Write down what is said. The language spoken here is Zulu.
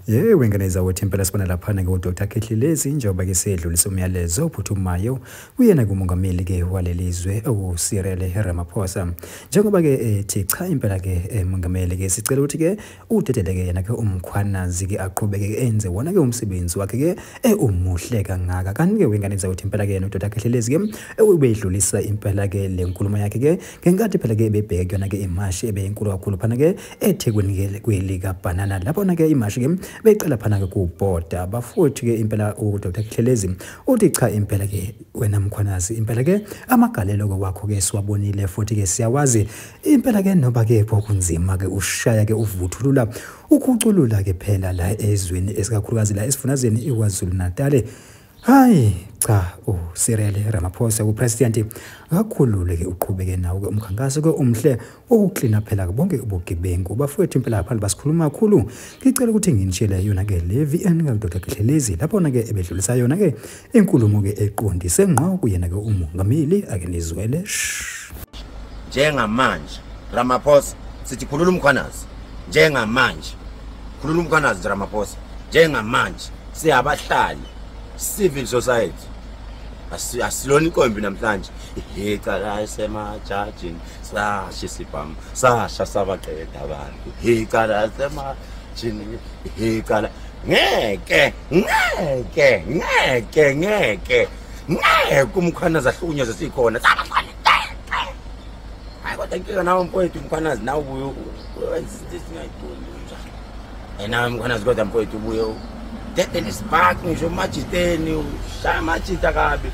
Yebo, ingane zawethu, impela sibona laphana-ke uDr Khehlelezi njengoba-ke sedlulisa umyalezo ophuthumayo kuyena kumongameli-ke waleli zwe uCyril Ramaphosa. Njengoba-ke ethi cha impela-ke mongameli-ke sicela ukuthi-ke udedele-ke yena-ke uMkhwanazi-ke aqhubeke enze wona-ke umsebenzi wakhe-ke umuhle kangaka. Kanti-ke wengane zawethu impela-ke yena uDr Khehlelezi-ke ubedlulisa impela-ke le nkulumo yakhe-ke ngenkathi phela-ke ebebheke kuyona-ke imashi ebeyinkulu kakhulu phana-ke eThekwini-ke kwelikabhanana, laphona-ke imashi-ke becala phana-ke kubhoda. Bafowethu-ke impela uDr Khehlelezi uthi cha impela-ke wena Mkhwanazi, impela-ke amagalelo-ke wakho-ke siwabonile futhi-ke siyawazi impela-ke noba-ke kwakunzima-ke ushaya-ke uvuthulula ukhuculula-ke phela la ezweni esikakhulukazi la esifundazweni iKwaZulu Natal. Hayi cha, uCyril Ramaphosa upresident akakhulule-ke uqhubeke nawo-ke umkhankaso-ke omhle wokuklina phela bonke ubugebengu. Bafowethu impela ngaphandle basikhuluma kakhulu, ngicela ukuthi nginitshele yona-ke le VN kaDr Khehlelezi laphona-ke ebedlulisa yona-ke inkulumo-ke eqondise ngqo kuyena-ke umongameli. Ake nizwele. Njengamanje Ramaphosa sithi khulula uMkhwanazi, njengamanje khulula uMkhwanazi Ramaphosa, njengamanje siyabahlali civil society asilona inkombi namhlanje. Icala semajajini sasha isibhamu sasha sabaqeda abantu, icala semajini, icala ngeke ngeke ngeke ngeke ngeke uMkhwanazi ahlukunyezwe sikhona sabahlali. Hayi kodwa inkinga nawe mfowethu Mkhwanazi, nawe ubuye wenza izinto ezingayiqondi njalo. Nawe Mkhwanazi kodwa mfowethu ubuye dedele isibhaki ngisho emajiteni, ushaya amajita kabi.